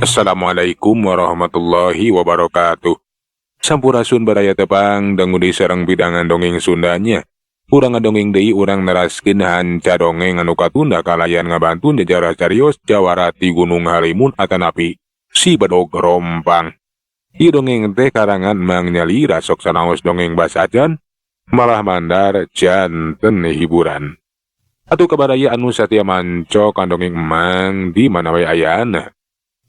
Assalamualaikum warahmatullahi wabarakatuh. Sampurasun baraya tepang dangu di sareng bidangan dongeng Sundanya. Urang ngadongeng deui, urang neraskeun hanca dongeng anu katunda kalayan ngabantu jajarah carios Jawara ti Gunung Halimun atanapi Si Bedog Rompang. Ieu dongeng teh karangan Mang Nyalira, sok sanaos dongeng basajan malah mandar janten hiburan. Atuh kabaraya anu satia manco kan dongeng Emang di mana wae ayana.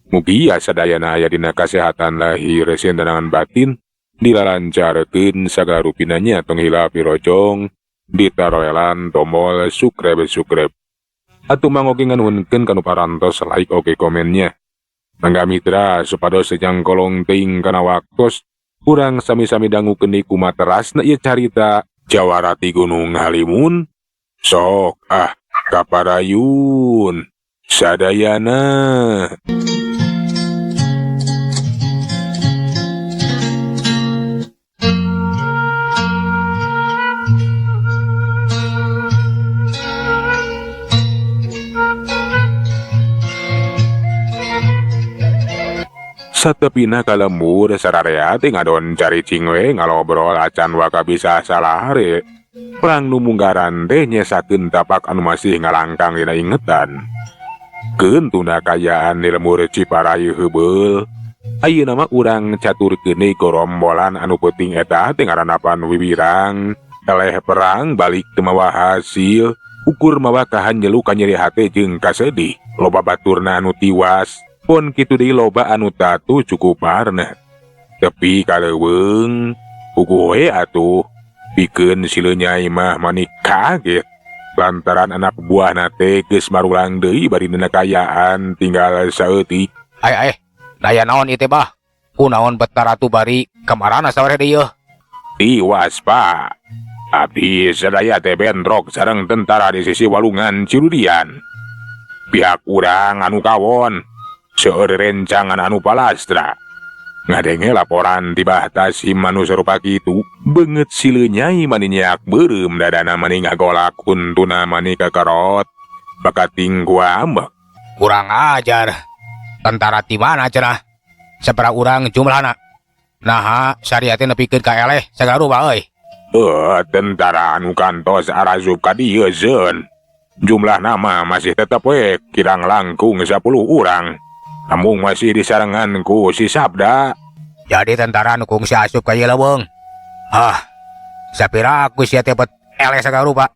Mugia sadayana aya dina kasehatan lahir sendangan batin, dilalancarkeun sagala rupinanya, tong hilap dirojong, ditaroelan tombol subscribe subscribe. Atuh Mang oge nganuhunkeun kanu parantos like oge komennya. Mangga mitra, supados jangkolong teuing kana waktos, urang sami-sami dangukeun deui kumaha terasna ieu carita Jawara ti Gunung Halimun. Sok ah kaparayun sadayana. Satepina ka lembur, sararea teh ngadon caricing we, ngalobrol acan waka bisa salare. Perang nu munggaran teh nyesakeun tapak anu masih ngalangkang dina ingetan. Keun tunda kayaan di lembur Ciparai heubeul. Ayeuna mah urang caturkeun deui gorombolan anu peuting eta teh ngaranapan wiwirang. Eleh perang balik teu mawa hasil, ukur mawa kahanjelu kanyeri hate jeung kasedih. Loba baturna anu tiwas, pon kitu deui loba anu tatu cukup marna. Tepi ka leuweung, puguh we atuh, pikeun si Leunyai mah mani kaget. Lantaran anak buahna teh geus marulang deui bari dina kayaan tinggal saeutik. Ay ay, daya naon ieu teh bah? Kunaon betara atuh bari kamarana saware deui yeuh? Tiwas, Pak. Abdi sadaya teh bentrok sareng tentara di sisi walungan Cirudian. Pihak urang anu kawon, seueur rencangan anu palastra. Ngadenge laporan ti Bah Tasim anu sarupa kitu, beungeut si Leunyai mani nyeak beureum, dadana mani ngagolak, huntuna mani kakerot. Bakating ku ambek. Kurang ajar. Tentara ti mana cenah? Sabaraha urang jumlahna? Naha saria teh nepikeun ka eleh sagala rupa euy. Tentara anu kantos arasup ka dieu zeun. Jumlah nama masih tetep we kirang langkung 10 urang. Namun masih disarengan ku si Sabda. Jadi tentara nu kungsi asup ka ieu leuweung. Hah. Sapira aku sia teh bet eleh sagala rupa.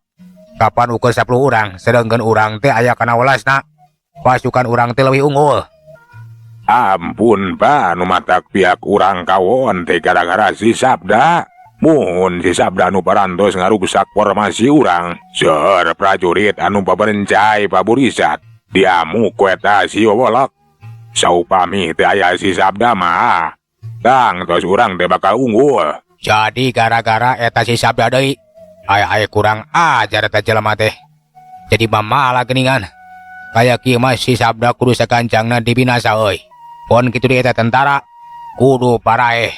Kapan ukur 10 urang, sedengkeun urang teh aya kana welasna. Pasukan urang teh leuwih unggul. Ampun, Pak, nu matak pihak urang kawon teh gara-gara si Sabda. Mun si Sabda nu parantos ngaruksak formasi urang. Seur prajurit anu paberencai paburisat. Diamuk ku eta si Wowolok. Saupami teh aya si Sabda mah, tang tos urang teh bakal unggul. Jadi gara-gara eta si Sabda deui. Ay ay, kurang ajar eta jelema teh. Jadi mamala geuningan. Kaya kieu mah si Sabda kudu sagancangna dibinasa euy. Pon kitu deui eta tentara kudu paraeh.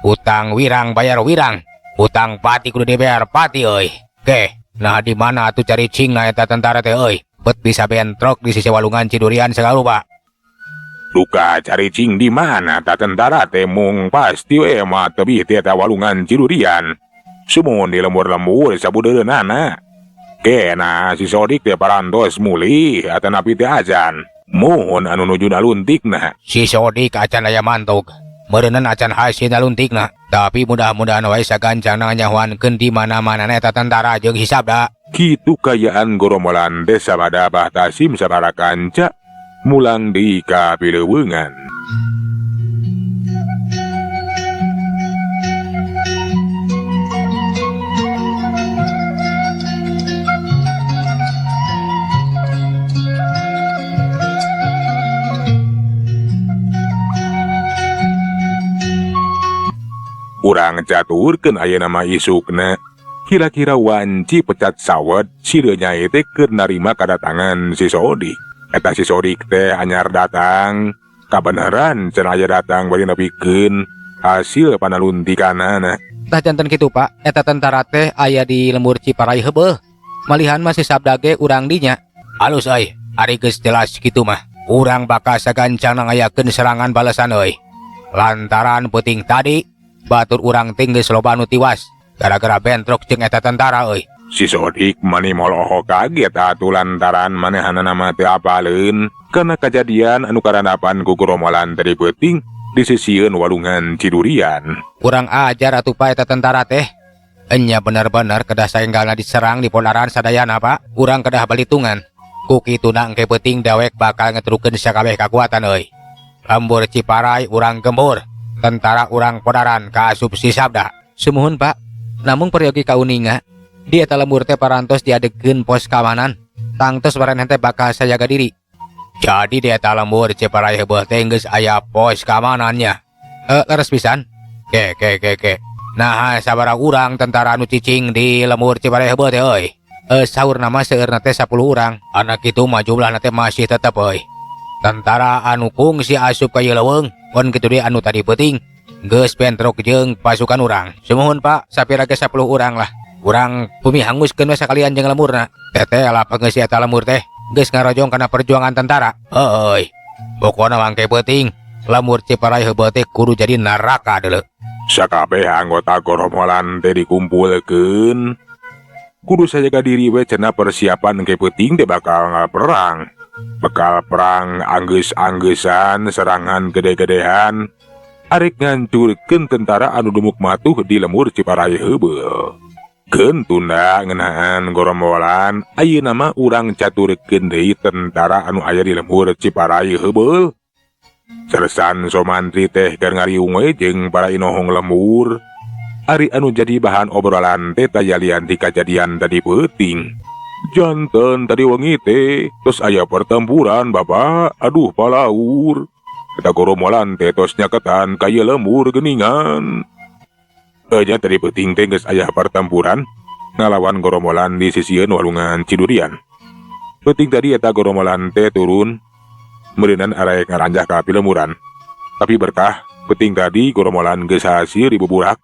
Utang wirang bayar wirang, utang pati kudu dibayar pati euy. Ke, nah di mana atuh cari cingna eta tentara teh euy? Bet bisa bentrok di sisi walungan Cidurian segala rupa. Duka cari cing di mana ta tentara teh, mung pasti we mah tebih ti eta walungan Cidurian. Sumun di lembur-lembur sabudeureunana. Kena si Sodik teh parantos mulih atanapi teh acan. Muhun anu nuju naluntikna. Si Sodik acan aya mantuk. Meureunan acan hasil naluntikna. Tapi mudah-mudahan wae sagancangna nyahoankeun di mana-mana eta tentara jeung si Sabda. Kitu kayaan goromolan teh sabada Bah Tasim sabara kanca mulang di kapileuweungan. Urang caturkeun ayeuna mah isukna. Kira-kira wanci pecat sawet si Leunyai teh keur narima kadatangan si Sodik. Eta si Sodik teh anyar datang. Kabeneran cenah aya datang bari nepikeun hasil panaluntikanana. Tah janten kitu Pak, eta tentara teh aya di lembur Ciparai heubeul. Malihan mah si Sabda ge urang dinya. Halus euy, ari geus jelas kitu mah. Urang bakal sagancangna ngayakeun serangan balasan euy. Lantaran peuting tadi batur urang teh geus loba anu tiwas gara-gara bentrok jeung eta tentara euy. Si Sodik mani molohok kaget atuh lantaran manehanana mah teu apaleun kana kajadian anu karandapan ku goromolan tadi peuting di sisieun walungan Cidurian. Kurang ajar atuh Pak eta tentara teh. Enya bener-bener kedah saenggalna diserang di polaran sadayana Pak. Urang kedah balitungan. Ku kituna engke peuting dawek bakal ngetrukeun sakabeh kakuatan euy. Lembur Ciparay urang gembur. Tentara urang podaran kaasup si Sabda. Sumuhun Pak. Namung peryogi kauninga di eta lembur teh parantos diadegeun pos keamanan. Tangtos bareneh teh bakal sajaga diri. Jadi di eta lembur Ciparay heubeul teh geus aya pos keamanannya. Leres pisan. Ke ke ke ke. Nah, sabaraha urang tentara anu cicing di lembur Ciparay heubeul teh euy? Saurna mah seueurna teh 10 urang. Anak kitu mah jumlahna teh masih tetep euy. Tentara anu kungsi asup ka ieu leuweung, pon kitu deui anu tadi peuting geus bentrok jeung pasukan urang. Sumuhun Pak, sapira ge 10 urang lah. Urang bumi hanguskeun we sakalian jeung lemburna. Teteh lah pangeusi eta lembur teh geus ngarojong kana perjuangan tentara. Heueuy. Pokona mangke peuting lembur Ciparay heubeul teh kudu jadi neraka deuleu. Sakabeh anggota goromolan teh dikumpulkeun. Kudu sajaga diri we cenah persiapan engke peuting teh bakal perang. Bakal perang anggeus-anggeusan serangan gede-gedean. Arek ngancurkeun tentara anu dumuk matuh di lembur Ciparay heubeul. Keun tunda ngeunaan goromolan, ayeuna mah urang caturkeun deui tentara anu aya di lembur Ciparay heubeul. Sersan Somantri teh keur ngariung we jeung para inohong lembur. Ari anu jadi bahan obrolan teh tayalian ti kajadian tadi peuting. Janten tadi wengi teh tos aya pertempuran Bapak, aduh palaur. Eta goromolan teh tos nyaketan ka ieu lembur geuningan. Nya tadi peuting teh geus aya pertempuran ngalawan goromolan di sisieun walungan Cidurian. Peuting tadi eta goromolan teh turun meureunan arek ngaranjah ka pilemuran. Tapi berkah peuting tadi goromolan geus hasil dibuburak.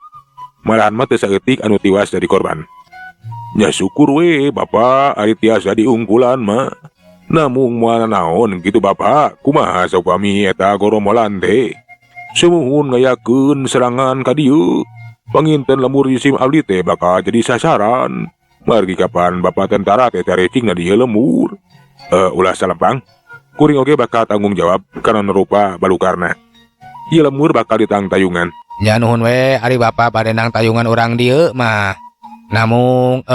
Malahan mah teu saeutik anu tiwas jadi korban. Nya syukur we Bapak ari tiasa diungkulan mah. Namung moal naon kitu Bapak, kumaha saupami eta goromolan teh. Sumuhun ngayakeun serangan ka dieu. Panginten lembur jisim abdi teh bakal jadi sasaran. Margi kapan Bapak tentara teh carecing na dieu lembur. Ulah salempang. Kuring oge bakal tanggung jawab kana rupa balukarna. Ieu lembur bakal ditangtayungan. Nya nuhun we ari Bapak bade nangtayungan urang dieu mah. Namung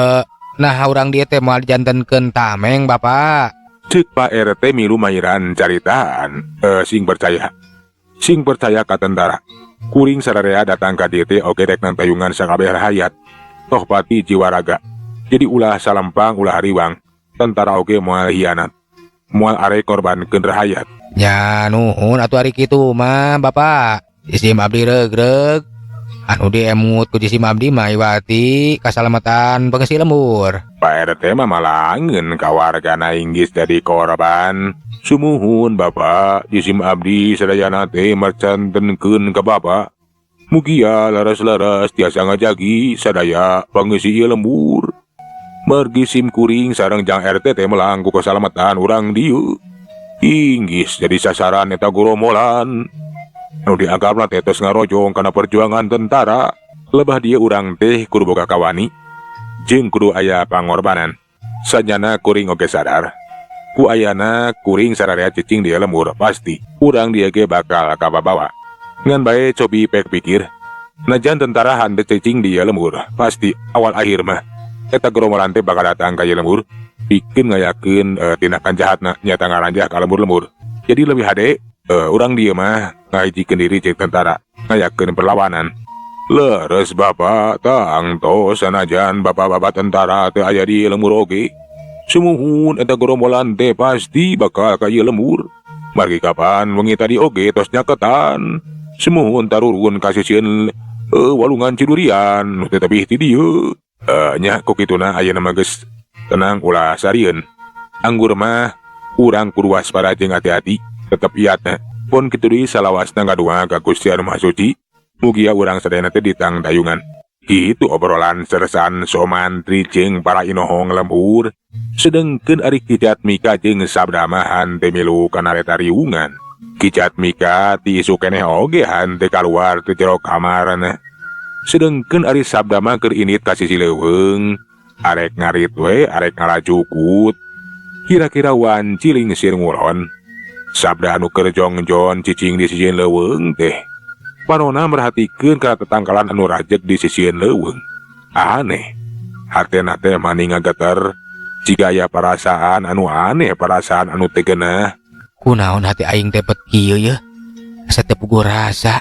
nah urang dieu teh moal dijantenkeun tameng Bapak. Ceuk Pak RT milu mairan caritaan. Sing percaya. Sing percaya ka tentara. Kuring sararea datang ka dieu teh oge rek nangtayungan sakabeh rahayat. Toh pati jiwa raga. Jadi ulah salempang ulah hariwang. Tentara oge moal hianat. Moal arek korbankeun rahayat. Nya nuhun atuh ari kitu mah Bapak. Jisim abdi regreg. Anu diemut ku jisim abdi mah iwati kasalamatan pengesi lembur. Pak RT mah malangeun ka wargana inggis jadi korban. Sumuhun Bapak, jisim abdi sadayana teh mercantenkeun ka Bapak. Mugia laras-laras tiasa ngajagi sadaya pangeusi ieu lembur. Margi sim kuring sareng jang RT teh melang ku kesalamatan urang dieu. Inggis jadi sasaran eta goromolan. Anu dianggapna teh tos ngarojong kana perjuangan tentara. Lebah dieu urang teh kudu boga kawani jeung kudu aya pangorbanan. Sajana kuring oge sadar. Ku ayana kuring sararea cicing di lembur pasti urang dieu ge bakal kababawa. Ngan bae cobi pek pikir. Najan tentara hande cicing di lembur pasti awal akhir mah eta goromolan teh bakal datang ka ieu lembur pikeun ngayakeun tindakan jahatna nyata ngaranjah ka lembur-lembur. Jadi lebih hade urang dieu mah ngahijikeun diri jeung tentara ngayakeun perlawanan. Leres Bapak tangtos sanajan bapak-bapak tentara teu aya di lembur oge. Sumuhun eta goromolan teh pasti bakal ka ieu lembur. Margi kapan wengi tadi oge tos nyaketan. Sumuhun tarurun ka sisieun walungan Cidurian nu teh tebih ti dieu. Nya ku kituna ayeuna mah geus tenang ulah sarieun. Anggur mah urang kudu waspada jeung hati-hati, tetep iatna. Pon kitu deui salawasna ngadua ka Gusti Anu Maha Suci. Mugia urang sadayana teh ditangtayungan. Kitu obrolan Sersan Somantri jeung para inohong lembur. Sedengkeun ari Ki Jatmika jeung Sabda mah henteu milu kana eta riungan. Ki Jatmika ti isuk keneh oge henteu kaluar ti jero kamarna. Sedengkeun ari Sabda mah keur indit ka sisi leuweung, arek ngarit we arek ngalajukut. Kira-kira wanci lingsir ngulon. Sabda anu keur jongjon cicing di sisieun leuweung teh. Panona merhatikeun kana tetangkalan anu rajeg di sisieun leuweung. Aneh. Hatena teh mani ngageter. Jiga aya parasaan anu aneh, parasaan anu teu geunah. Kunaon hati aing teh bet kieu yeuh? Asa teu puguh rasa.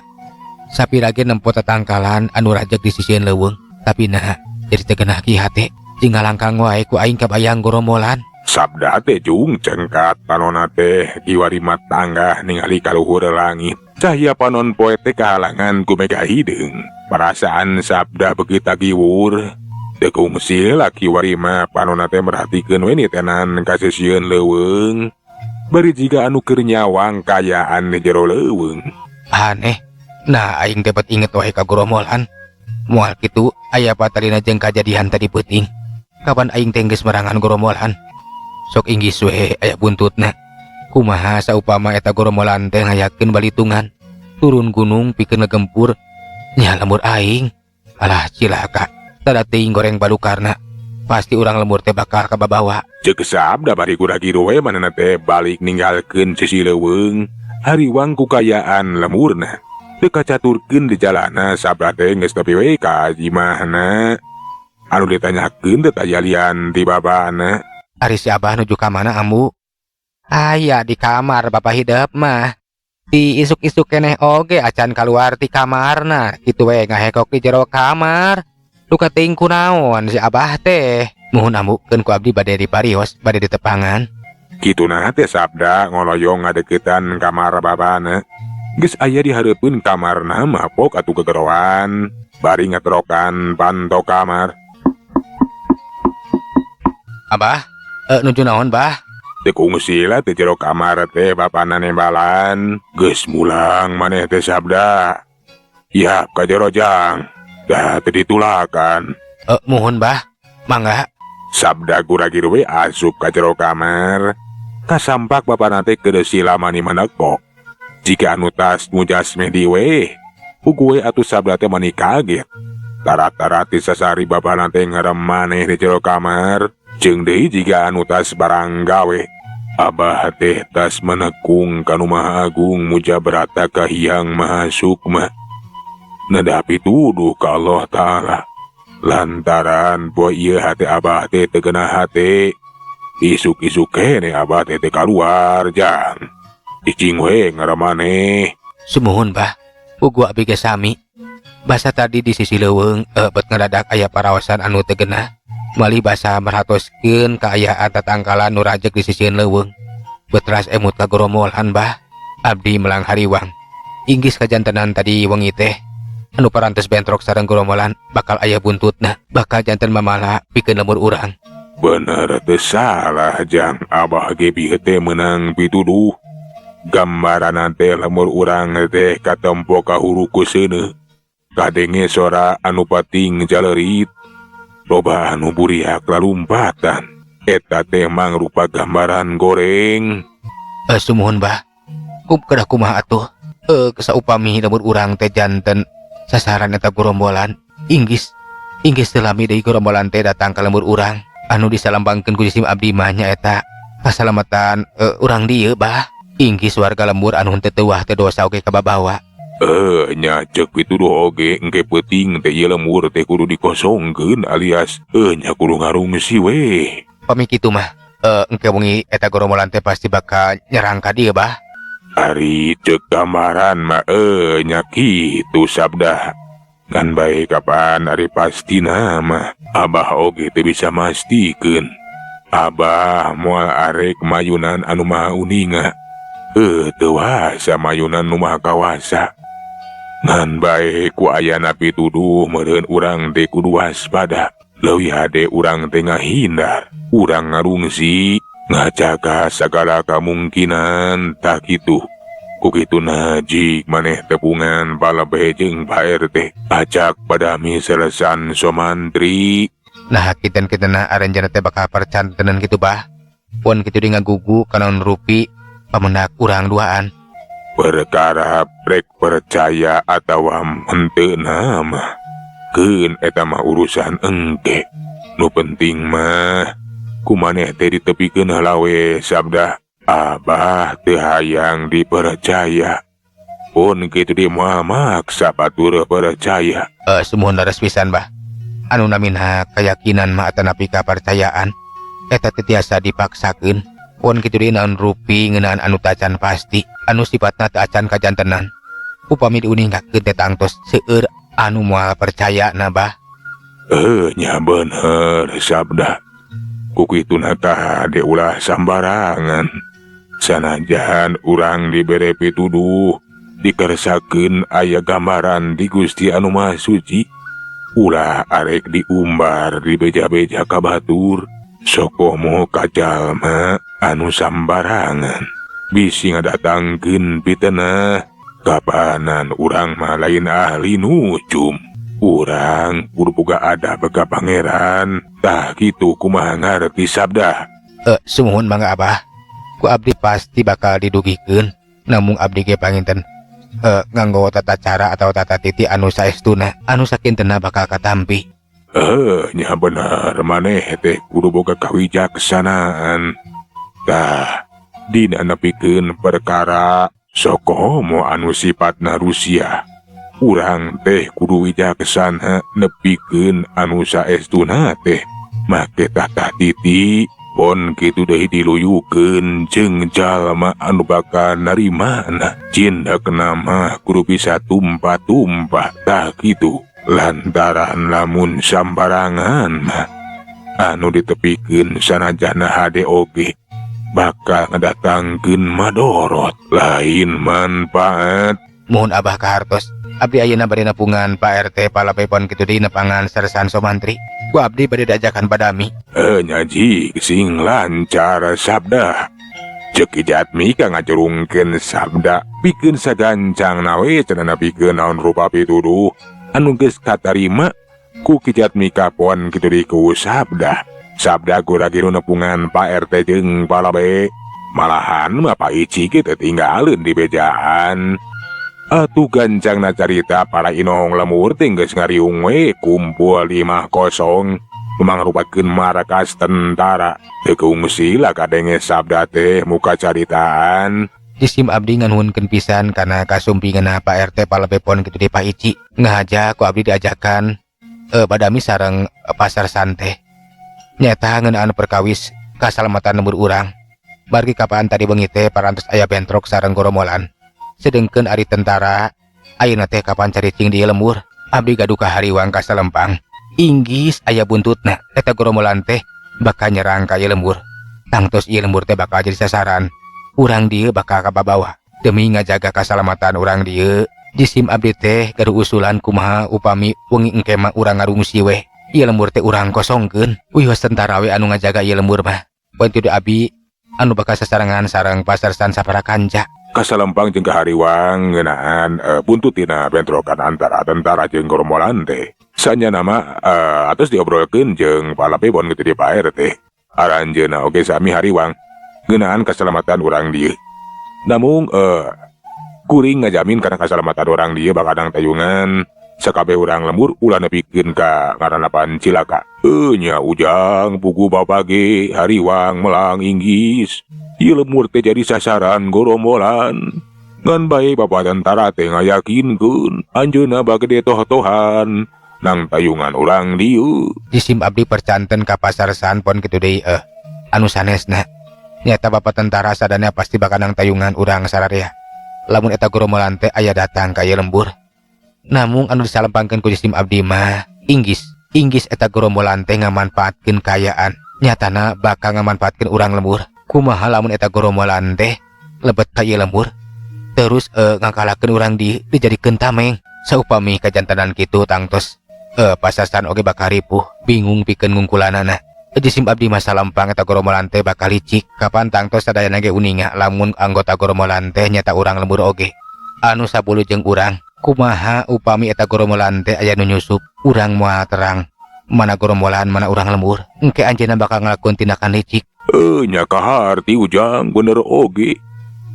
Sapira ge nempo tetangkalan anu rajeg di sisieun leuweung, tapi nah jadi teu geunah kieu hate. Jeung ngalangkang wae ku aing kabayang goromolan. Sabda teh jung cengkat panona teh kiwari matanggah ningali ka luhur langit. Cahya panon poe teh kahalangan ku mega hideung. Perasaan Sabda beuki tagiwur. Teu kungsi kiwari mah panona teh merhatikeun we nitenan ka sisieun leuweung. Bari jiga anu keur nyawang kayaan di jero leuweung. Aneh. Nah aing teh bet inget wae ka goromolan. Moal kitu aya patalina jeung kajadian tadi peuting. Kapan aing teh geus merangan goromolan? Sok inggis we aya buntutna. Kumaha saupama eta goromolan teh ngayakeun balitungan turun gunung pikeun ngegempur nya lembur aing. Alah cilaka, tada teuing goreng balukarna. Pasti urang lembur teh bakal kababawa. Ceuk Sabda bari gura-giru we manehna teh balik ninggalkeun sisi leuweung. Hariwang ku kayaan lemurna. Teu kacaturkeun di jalana Sabda teh geus tepi we ka imahna. Anu ditanyakeun teh taya lian ti babana. Ari si Abah nuju ka mana ambu? Aya di kamar bapak hidep mah. Di isuk-isuk keneh oge acan kaluar ti kamarna. Kitu we ngahekok di jero kamar. Duka teuing kunaon si Abah teh. Muhun ambu keun ku abdi bade diparios, bade ditepangan. Kituna teh Sabda ngoloyong ngadeukeutan kamar babana. Geus aya di hareupeun kamarna mah pok atuh gegeroan. Bari ngaterokan panto kamar. Abah, nuju naon bah? Teu kungsi lah teh jero kamar teh bapana nembalan. Geus mulang maneh teh Sabda. Ya ka jero jang. Dah teu ditulakan. Muhun bah, mangga. Sabda gura-giru we asup ka jero kamar. Kasampak bapana teh keur sila mani manekok. Jika anu tas mujas meh diwe, puguh we atuh Sabda teh mani kaget. Tara-tara ti sasari bapana teh ngerem maneh di jero kamar. Jeung deui jiga anu tas barang gawe. Abah teh tas menekung kanu Maha Agung mujabrata kahiyang Maha Sukma. Neda pituduh ka Allah Ta'ala. Lantaran poe ieu hate abah teh teu geunah hate. Isuk-isuk keneh abah teh teu kaluar jang. Cicing we ngaremaneh. Sumuhun bah, puguh abi ge sami. Basa tadi di sisi leuweung bet ngadadak aya paraosan anu teu geunah. Malih basa merhatoskeun kaayaan tatangkalan nu rajeg di sisieun leuweung. Betras emut ka goromolan bah. Abdi melang hariwang. Inggis kajantenan tadi wengi teh. Anu parantos bentrok sareng goromolan bakal aya buntutna, bakal janten mamala pikeun lembur urang. Bener teu salah jang, abah ge bieu teh meunang pituduh. Gambaranna teh lembur urang teh katempo kahuru ku seuneuh. Kadenge sora anu pating jalerit. Loba anu buriak lalumpatan. Eta teh mangrupa gambaran goreng. Sumuhun bah. Kum kedah kumaha atuh? Saupami lembur urang teh janten sasaran eta gorombolan. Inggis, inggis teu lami deui gorombolan teh datang ka lembur urang. Anu disalambangkeun ku jisim abdi mah nyaeta kasalamatan urang dieu bah. Inggis warga lembur anu henteu teuah teh dosa oge kababawa. Nya ceuk pituduh oge engke peuting teh ieu lembur teh kudu dikosongkeun alias nya kudu ngarungsi we. Pami kitu mah engke wengi eta gorombolan teh pasti bakal nyerang ka dieu bah. Ari ceuk gambaran mah nya kitu Sabda. Ngan bae kapan ari pastina mah abah oge teu bisa mastikeun. Abah moal arek mayunan anu maha uninga. Teu wasa mayunan nu maha kawasa. Ngan bae ku ayana pituduh meureun urang teh kudu waspada. Leuwih hade urang teh ngahindar, urang ngarungsi, ngajaga sagala kamungkinan tah kitu. Ku kituna jig maneh tepungan palebeh jeung Pak RT ajak badami sersan Somantri. Nah, kinten-kintenna aranjeunna teh bakal percantenan gitu, Bah. Pon kitu di ngagugu kanaon rupi pamendak urang duaan. Perkara rek percaya atawa henteu mah keun eta mah urusan engke. Nu penting mah ku maneh teh ditepikeun heula we, Sabda. Abah teu hayang dipercaya. Pun kitu di moal maksa batur percaya. Eh, sumuhun leres pisan, Bah. Anu namina keyakinan mah atanapi kapercayaan eta teu tiasa dipaksakeun. Pon kitu deui naon rupi ngeunaan anu tacan pasti, anu sifatna teu acan kajantenan. Upami diuningakeun teh tangtos seueur anu moal percaya na, Bah. Eh, nya bener, Sabda. Ku kituna kade ulah sambarangan. Sanajan urang dibere pituduh, dikersakeun aya gambaran di Gusti Anu Maha Suci, ulah arek diumbar dibeja-beja ka batur. Sokomo ka jalma anu sambarangan. Bisi ngadatangkeun pitenah. Kapanan urang mah lain ahli nujum. Urang kudu boga adab ka Pangeran. Tah kitu kumaha ngarti, Sabda? Eh, sumuhun mangga, Abah. Ku abdi pasti bakal didugikeun. Namung abdi ge panginten nganggo tata cara atau tata titi anu saestuna, anu sakintena bakal katampi. Eh, nya bener, maneh teh kudu boga kawijaksanaan. Tah, dina nepikeun perkara sokomo anu sifatna Rusia. Urang teh kudu wijaksana nepikeun anu saestuna teh make tata titi. Pon kitu deui diluyukeun jeung jalma anu bakal narimana. Cindakna mah kudu bisa tumpah-tumpah, tah kitu. Lantaran lamun sambarangan mah anu ditepikeun sanajana hade oge bakal ngadatangkeun madorot lain manfaat. Mohon Abah kahartos. Abdi ayeuna bade nepungan Pak RT Palebeh pon kitu deui nepangan Sersan Somantri. Ku abdi bade diajakan badami. Eh, nyaji sing lancar, Sabda. Cek Ki Jatmika ngajurungkeun Sabda pikeun sagancangna we cenah nepikeun naon rupa pituduh anu geus katarima ku Ki Jatmika pon kitu deui ku Sabda. Sabda gura-giru nepungan Pak RT jeung Palabe. Malahan mah Pak Ici ge teu tinggaleun di bejaan. Atuh gancangna carita, para inohong lembur teh geus ngariung we kumpul di imah kosong mangrupakeun markas tentara. Teu kungsi lah kadenge Sabda teh muka caritaan. Jisim abdi nganuhunkeun pisan kana kasumpinganna Pak RT Palebeh pon kitu deui Pak Ici. Ngahaja ku abdi diajakan badami sareng Pak Sersan teh. Nyata ngeunaan perkawis kasalamatan lembur urang. Margi kapaan tadi bengi teh parantos aya bentrok sareng goromolan. Sedengkeun ari tentara ayeuna teh kapan caricing di lembur. Abdi gaduh kahariwang kasalempang. Inggis aya buntutna eta goromolan teh bakal nyerang ka ieu lembur. Tangtos ieu lembur teh bakal jadi sasaran. Urang dieu bakal kababawa. Demi ngajaga kasalamatan urang dieu, jisim abdi teh gaduh usulan kumaha upami wengi engke mah urang ngarungsi weh. Ieu lembur teh urang kosongkeun. Wios tentara we anu ngajaga ieu lembur mah. Poe itu abi anu bakal sasarengan sareng Pak Sersan sapara kanca. Kasalempang jeung kahariwang ngeunaan buntut tina bentrokan antara tentara jeung goromolan teh. Sanyana mah atos diobrolkeun jeung Palabe bon kitu di Pak RT. Aranjeunna oge sami hariwang ngeunaan keselamatan urang dieu. Namun kuring ngajamin kana keselamatan urang dieu bakal tayungan sakabeh urang lembur ulah nepikeun ka ngaranapan cilaka. Eh, nya Ujang, pugu bapa ge hariwang melang inggis. Ieu lembur teh jadi sasaran gorombolan. Ngan bae bapak tentara teh ngayakinkeun anjeunna bade toh-tohan nang tayungan urang dieu. Jisim abdi percanten ka Pak Sersan pon kitu deui anu sanesna. Nyata bapak tentara sadana pasti bakal nang tayungan urang sararea. Lamun eta goromolan teh aya datang ka ieu lembur. Namung anu disalempangkeun ku jisim abdi mah inggis. Inggis eta gorombolan teh ngamanfaatkeun kaayaan. Nyatana bakal ngamanfaatkeun urang lembur. Kumaha lamun eta gorombolan teh lebet ka ieu lembur terus ngangkalakeun urang di dijadikeun tameng. Saupami kajantenan kitu tangtos Pak Sersan oge bakal ripuh bingung pikeun ngungkulanana. Jisim abdi mah salempang eta gorombolan teh bakal licik. Kapan tangtos sadayana ge uninga lamun anggota gorombolan teh nyata urang lembur oge. Anu sabulu jeung urang, kumaha upami eta gorombolan teh aya nu nyusup, urang moal terang. Mana gorombolan mana urang lembur. Engke anjeunna bakal ngalakuan tindakan licik. Nya kaharti Ujang bener oge.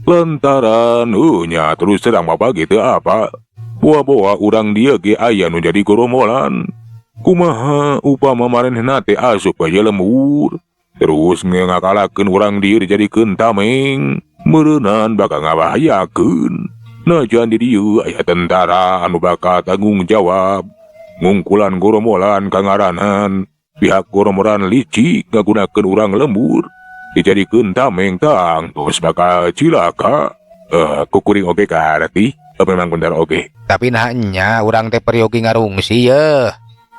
Lantaran nya terus terang bapak gitu apa. Boa-boa urang dieu ge aya nu jadi gorombolan. Kumaha upama maranehna teh asup ka lembur. Terus ngakalakeun urang dieu dijadikeun tameng. Meureunan bakal ngabahayakeun. Najan di dieu aya tentara anu bakal tanggung jawab. Ngungkulan gorombolan kangaranan. Pihak gorombolan licik ngagunakeun urang lembur. Dijadikeun tameng tang terus bakal cilaka. Kukuring oge kaharti. Memang bener oge. Tapi nah nya urang teh peryogi ngarungsi ye.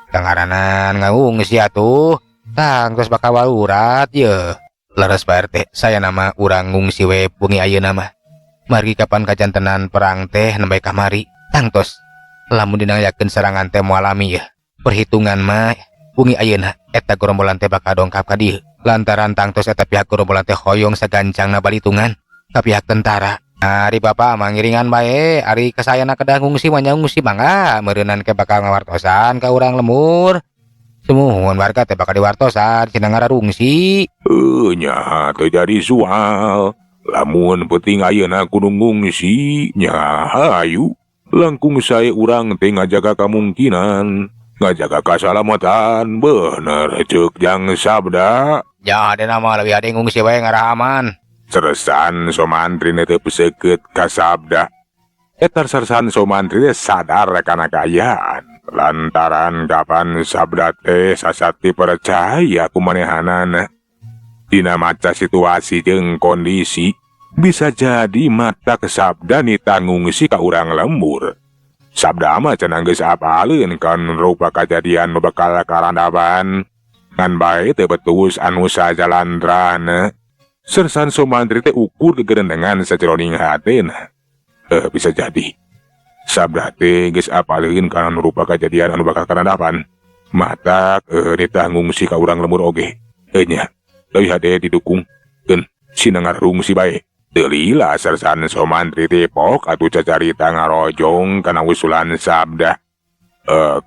Kangaranan ngungsi atuh. Tang terus bakal walurat ye. Leres Pak RT, saya nama urang ngungsi we bengi ayeuna mah. Margi kapan kajantenan perang teh nembe kamari. Tangtos lamun dina yakeun serangan teh moal lami ye. Perhitungan mah bengi ayeuna eta gerombolan teh bakal dongkap ka dieu. Lantaran tangtos eta pihak gerombolan teh hoyong sagancangna balitungan ka pihak tentara. Ari bapak mah ngiringan bae, ari kasayana kedah ngungsi mah ngungsi mangga, meureunan ke bakal ngawartosan ka urang lembur. Sumuhun warga teh bakal diwartosan cenah ngararungsi. Nya teu jadi soal. Lamun penting ayeuna kudu ngungsi, nya hayu. Langkung sae urang teh ngajaga kamungkinan, ngajaga kasalamatan, bener ceuk Jang Sabda. Ya hadena mah leuwih hade ngungsi wae ngarah aman. Sersan Somantri teu peseukeut ka Sabda. Eta Sersan Somantri teh sadar kana kaayaan. Lantaran kapan Sabda teh sasati percaya ku manehanana. Dina maca situasi jeung kondisi, bisa jadi mata Sabda nitah ngungsi ka urang lembur. Sabda mah cenah geus apaleun kan rupa kajadian nu bakal karandaban. Ngan bae teu betus anu sajalandrana. Sersan Somantri teh ukur gegerendengan sajeroning hatena. Bisa jadi. Sabda teh geus apaleun kana nu rupa kajadian anu bakal karandapan. Matak nitah ngungsi ka urang lembur oge. Nya, leuwih hade didukung keun sina ngarungsi bae. Teu lila Sersan Somantri teh pok atuh cacarita ngarojong kana usulan Sabda.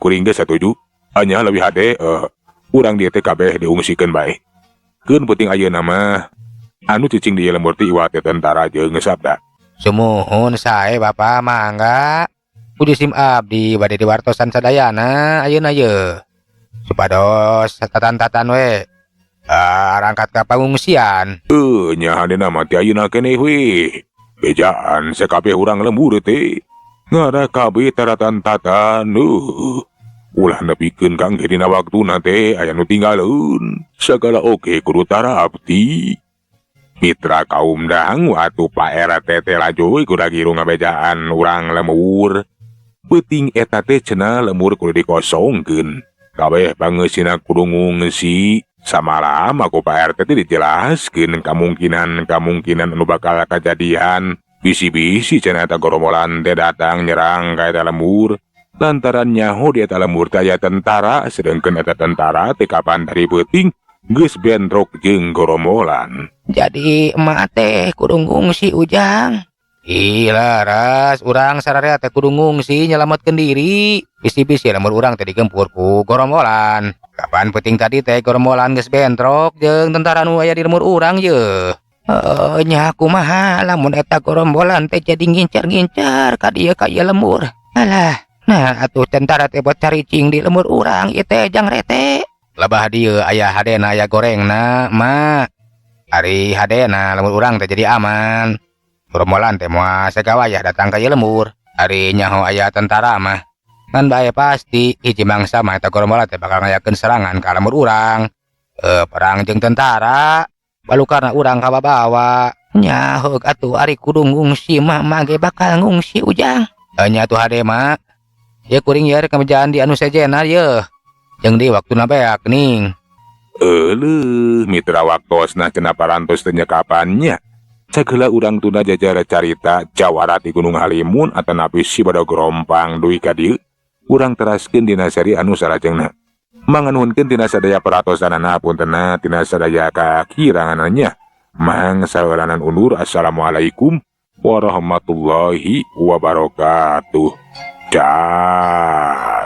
Kuring geus satuju. Anya leuwih hade urang dieu teh kabeh diungsikeun bae. Keun penting ayeuna mah anu cicing di lembur teh iwat teh tentara jeung Sabda. Sumuhun sae Bapak mangga. Puji sim abdi bade diwartosan sadayana ayeuna ye. Supados tatan-tatan we. Arangkat ka pangungsian. Nya hadena mah ti ayeuna keneh we. Bejaan sakabeh urang lembur teh. Ngarah kabeh taratan-tatan. Ulah nepikeun kang dina waktuna teh aya nu tinggaleun. Sagala oge kudu tarapti. Mitra kaum dang waktu Pak RT teh laju kudu giru ngabejaan urang lembur. Peuting eta teh cenah lembur kudu dikosongkeun. Kabeh pangeusina kudu ngungsi. Samalam aku Pak RT teh dijelaskeun kamungkinan-kamungkinan anu bakal kajadian. Bisi-bisi cenah eta gorombolan teh datang nyerang ka eta lembur. Lantaran nyaho di eta lembur teh aya tentara, sedengkeun eta tentara teh kapan dari peuting geus bentrok jeung gorombolan. Jadi emak teh kudu ngungsi Ujang. Ih laras, urang sararea teh kudu ngungsi nyelametkeun diri. Bisi-bisi lembur urang teh digempur ku gorombolan. Kapan peuting tadi teh gorombolan geus bentrok jeung tentara nu aya di lembur urang ye. Heuh nya kumaha lamun eta gorombolan teh jadi ngincar-ngincar ka dieu ka ieu lembur. Alah, nah atuh tentara teh buat caricing di lembur urang ieu teh Jang Rete. Lebah dieu aya hadena aya gorengna mak. Ari hadena lembur urang teh jadi aman. Gorombolan teh moal sagawayah datang ka ieu lembur. Ari nyaho aya tentara mah. Ngan bae pasti hiji mangsa mah eta gorombolan teh bakal ngayakeun serangan ka lembur urang. Perang jeung tentara. Balukarna urang kababawa. Nya heug atuh ari kudu ngungsi mah mah ge bakal ngungsi Ujang. Nya atuh hade mak. Ye kuring ye rek ngabejaan di anu sejena ye. Jeung di waktuna beak ning. Euleuh mitra waktosna cenah parantos teu nyekapannya. Sagala urang tuna jajara carita jawara ti Gunung Halimun atanapi si Badog Rompang dugi ka dieu. Urang teraskeun dina seri anu salajengna. Manganuhunkeun tina sadaya peratosanana, puntenna tina sadaya kakiranganna. Mang saheulanan undur. Assalamualaikum warahmatullahi wabarakatuh. Dah.